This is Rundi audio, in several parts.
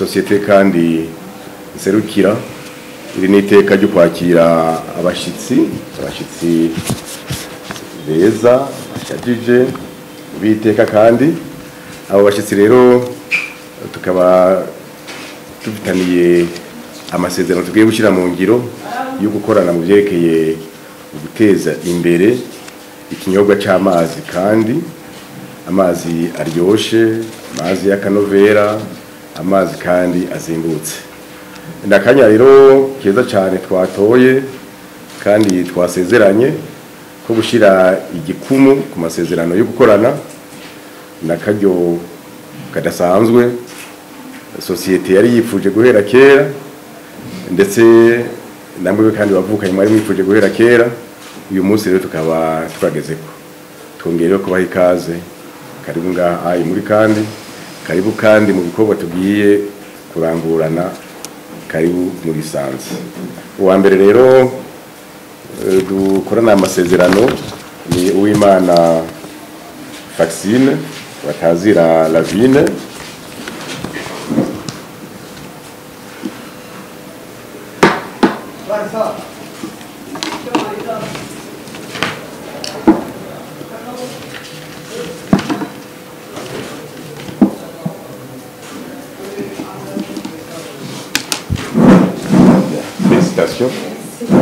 Société kandi nserukira, iri ni iteka ryo kwakira abashitsi beza bashajije biteka, kandi abo bashitsi rero tukaba tufitaniye amasezerano tugiye gushyira mu ngiro yo gukorana mu byerekeye guteza imbere ikinyobwa cy'amazi, kandi amazi aryoshe, amazi y'akanovera, amazi kandi azimbutse. Ndakanya rero keza cyane twatoye kandi twasezeranye ko gushyira igikumu ku masezerano yo gukorana nakaryo kadasanzwe société yari yifuje guhera kera, ndetse namwe kandi bavukanye mwari mwifuje guhera kera. Uyu munsi rero tukaba twagezeko, twongere kubaha ikaze, karibu ngaha muri kandi karibu kandi mu bikorwa tugiye kurangurana, karibu mu bisanzwe. Uwa mbere rero dukorana amasezerano ni Uwimana Vaccine batazira Lavine. Félicitations.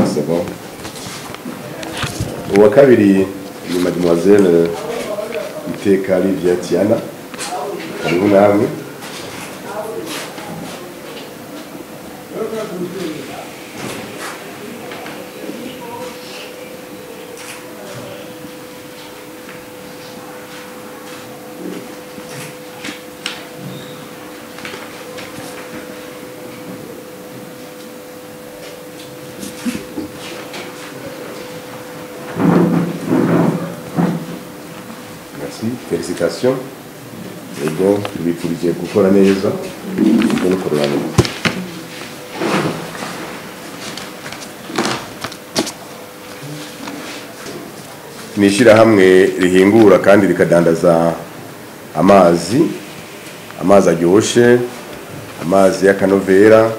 C'est bon. Uwa kabiri ni Mademoiselle Iteka Livia Tiana. Karibu namwe. Félicitations. Ego tubifurije gukora neza no kurwana. Ni ishyirahamwe rihingura kandi rikadandaza amazi, amazi aryoshe, amazi y'akanovera,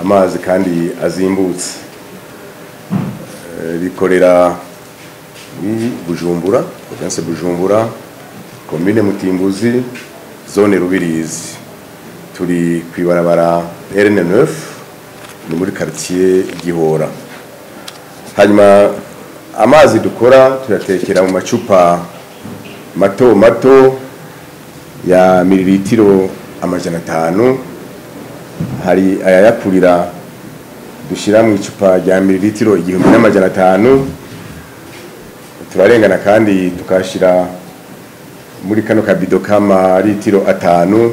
amazi kandi azimbutse. Rikorera muri Bujumbura, province Bujumbura, commune Mutimbuzi, zone Rubirizi. Turi kwibarabara RN9 ni muri quartier Gihora. Hanyuma amazi dukora tuyatekera mu macupa mato mato ya mililitiro 500, hari ayayakurira dushira mu icupa rya mililitiro 1500, turarengana kandi tukashira muri kano kabido kama litiro 5,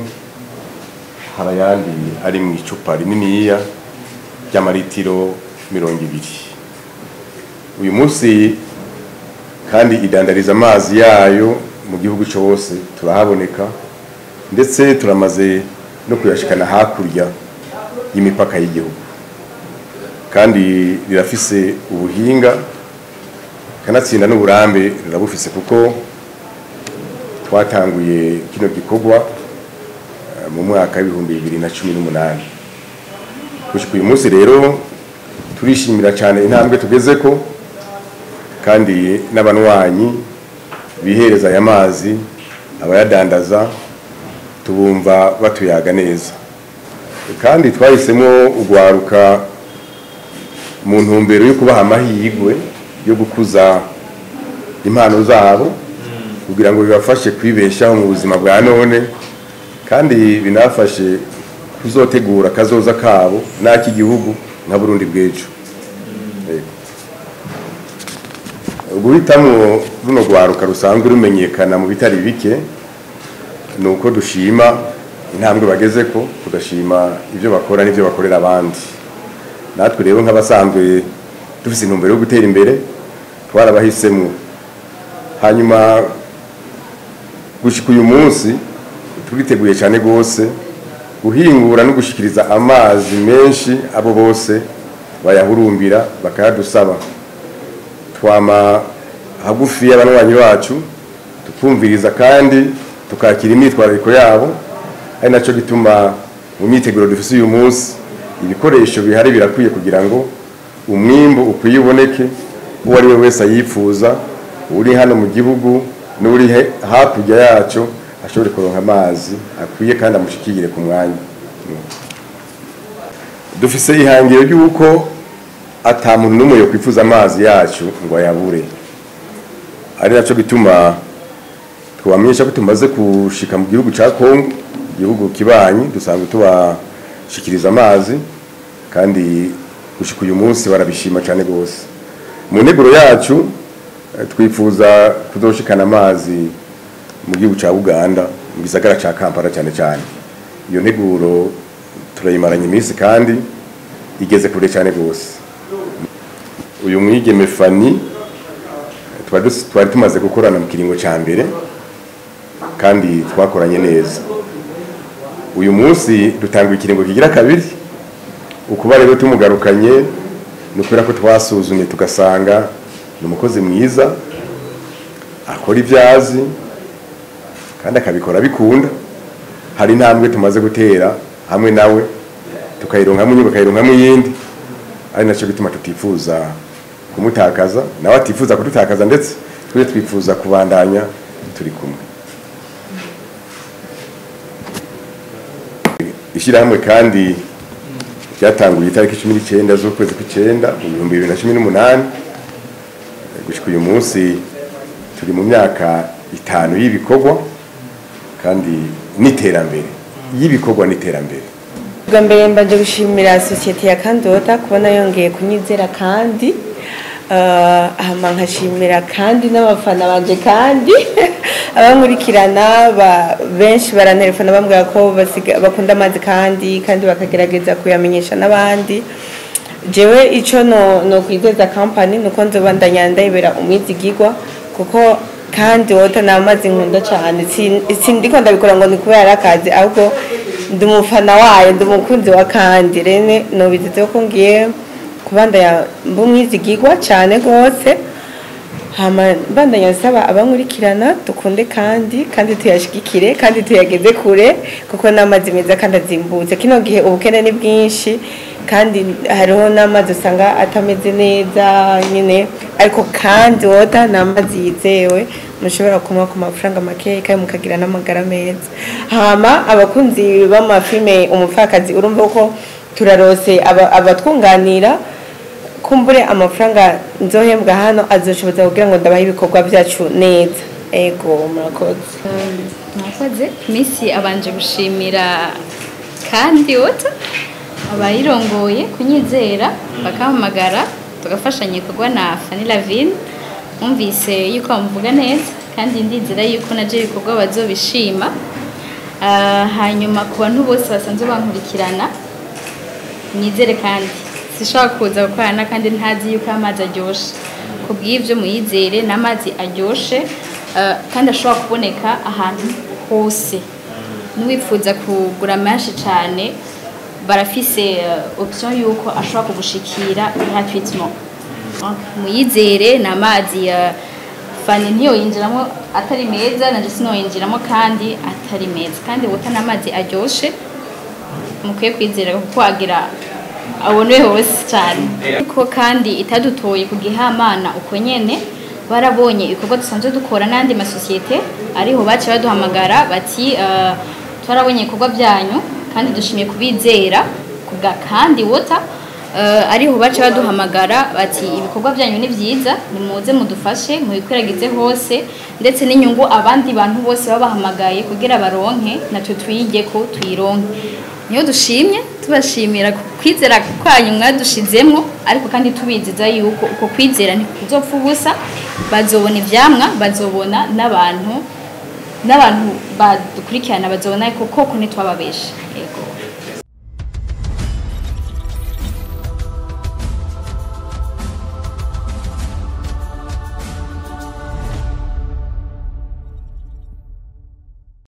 harayandi ari mu icupa rininiya ry'amaritiro 20. Uyu munsi kandi idandariza amazi yayo mu gihugu cyose, turahaboneka ndetse turamaze no kuyashikana hakurya y'imipaka y'igihugu, kandi rirafise ubuhinga kanatsinda n'uburambe rirabufise, kuko twatanguye kino gikorwa mu mwaka w'ibihumbi 2018. Gushika uyu munsi rero turishimira cyane intambwe tugezeko, kandi n'abanwanyi bihereza aya mazi, abayadandaza tubumva batuyaga neza. Kandi twahisemo ugwaruka mu ntumbero yo kubaha amahirwe yo gukuza impano zabo kugira ngo bibafashe kwibeshaho mu buzima bwa none, kandi binafashe kuzotegura kazoza kabo n'aki gihugu nka Burundi bw'ejo. Guhitamwo runo rwaruka rusanzwe rumenyekana mu bitari bike nuko dushima intambwe bagezeko, tugashima ibyo bakora n'ibyo bakorera abandi. Natwe rero nk'abasanzwe dufise intumbero yo gutera imbere twarabahisemo. Hanyuma gushika uyu munsi turiteguye cyane gose guhingura no gushikiriza amazi menshi abo bose bayahurumbira bakayadusaba. Twama hagufi y'abanywanyi bacu tukumviriza kandi tukakira imyitwarariko yabo, ari naco gituma Mu myiteguro dufise uyu munsi, ibikoresho bihari birakwiye kugira ngo umwimbu ukwiye uboneke, uwo ari we wese ayifuza, uri hano mu gihugu n'uri hakurya yacu ashobore kuronka amazi akwiye kandi amushikire ku mwanya. Dufise ihangiro ry'uko ata muntu n'umwe yokwifuza amazi yacu ngo ayabure, ari naco gituma twamenyesha ko tumaze gushika mu gihugu ca Kongo, igihugu kibanyi, dusanzwe tubashikiriza amazi kandi gushika uyu munsi barabishima cyane gose. Mu nteguro yacu twifuza kuzoshikana amazi mu gihugu ca Uganda, mu gisagara ca Kampala cyane cyane. Iyo nteguro turayimaranye iminsi kandi igeze kure cyane gose. Uyu mwigeme Fanny twari tumaze gukorana mu kiringo ca mbere kandi twakoranye neza. Uyu munsi dutanga ikiringo kigira kabiri. Ukuba rero tumugarukanye ni ukubera ko twasuzumye tugasanga ni umukozi mwiza, akora ibyazi kandi akabikora bikunda. Hari intambwe tumaze gutera hamwe nawe, tukayironkamwe inyungu akayironkamwe iyindi, ari naco gituma tutifuza kumutakaza, nawe atifuza kudutakaza, ndetse twe twifuza kubandanya turi kumwe. Ishyirahamwe kandi ryatanguye itariki 19 z'ukwezi kw'icenda mu 2018, gushika uyu munsi turi mu myaka 5 y'ibikorwa kandi n'iterambere, y'ibikorwa n'iterambere. Bwa mbere mbanje gushimira societe ya Kandi Water kubona yongeye kunyizera, kandi hama nkashimira kandi n'abafana banje, kandi abankurikirana benshi barantelefona bambwira ko bakunda amazi kandi bakagerageza kuyamenyesha n'abandi. Jewe ico no kwizeza company nuko nzobandanya ndayibera umwizigirwa, kuko Kandi Water ni amazi nkunda cyane. Sindiko ndabikora ngo ni kubera akazi, ahubwo ndi umufana wayo, ndi umukunzi wa Kandi. Rene nobizeze ko ngiye kubandanya mba umwizigirwa cyane rwose. Hama mbandanya nsaba abankurikirana dukunde kandi tuyashigikire kandi tuyageze kure, kuko n'amazi meza kandi azimbutse. Kino gihe ubukene ni bwinshi kandi hariho n'amazi usanga atameze neza nyine, ariko Kandi Water ni amazi yizewe mushobora kunywa ku mafaranga make kandi mukagira n'amagara meza. Hama abakunzi b'amafilme Umupfakazi, urumva ko turarose abatwunganira, kumbure amafaranga nzohembwa hano azoshoboza kugira ngo ndabahe ibikorwa byacu neza. Ego, murakoze. Murakoze. Misi abanje gushimira Kandi Water abayirongoye kunyizera bakampamagara tugafashanya ibikorwa na Fanny Lavine. Mwumvise yuko bamuvuga neza kandi ndizera yuko naje ibikorwa bazobishima. Hanyuma ku bantu bose basanzwe bankurikirana, mwizere kandi sishobora kuza gukorana kandi ntazi yuko amazi aryoshe. Kubw'ivyo muyizere n'amazi aryoshe, kandi ashobora kuboneka ahantu hose. N'uwifuza kugura menshi cane barafise option yuko ashobora kugushikira gratuitement. Donc muyizere n'amazi Fanny ntiyoyinjiramo atari meza, nanje sinoyinjiramo kandi atari meza. Kandi Water n'amazi aryoshe mukwiye kwizera kuko agira abonwe hose cyane. Ko kandi itadutoye ku gihamana uko nyene, barabonye ibikorwa dusanzwe dukora n'andi masosiyete ariho bace baduhamagara bati twarabonye ibikorwa byanyu kandi dushimiye kubizera kubwa Kandi Water. Ariho bace baduhamagara bati ibikorwa byanyu ni byiza, nimuze mudufashe mubikwiragize hose, ndetse n'inyungu abandi bantu bose babahamagaye kugira baronke natwe twige ko tuyironke. Niyo dushimye tubashimira kwizera kwanyu mwadushizemwo, ariko kandi tubiziza yuko uko kwizera ntikuzopfa ubusa, bazobona ivyamwa, bazobona n'abantu badukurikirana, bazobona ko koko ntitwababeshe. Yego.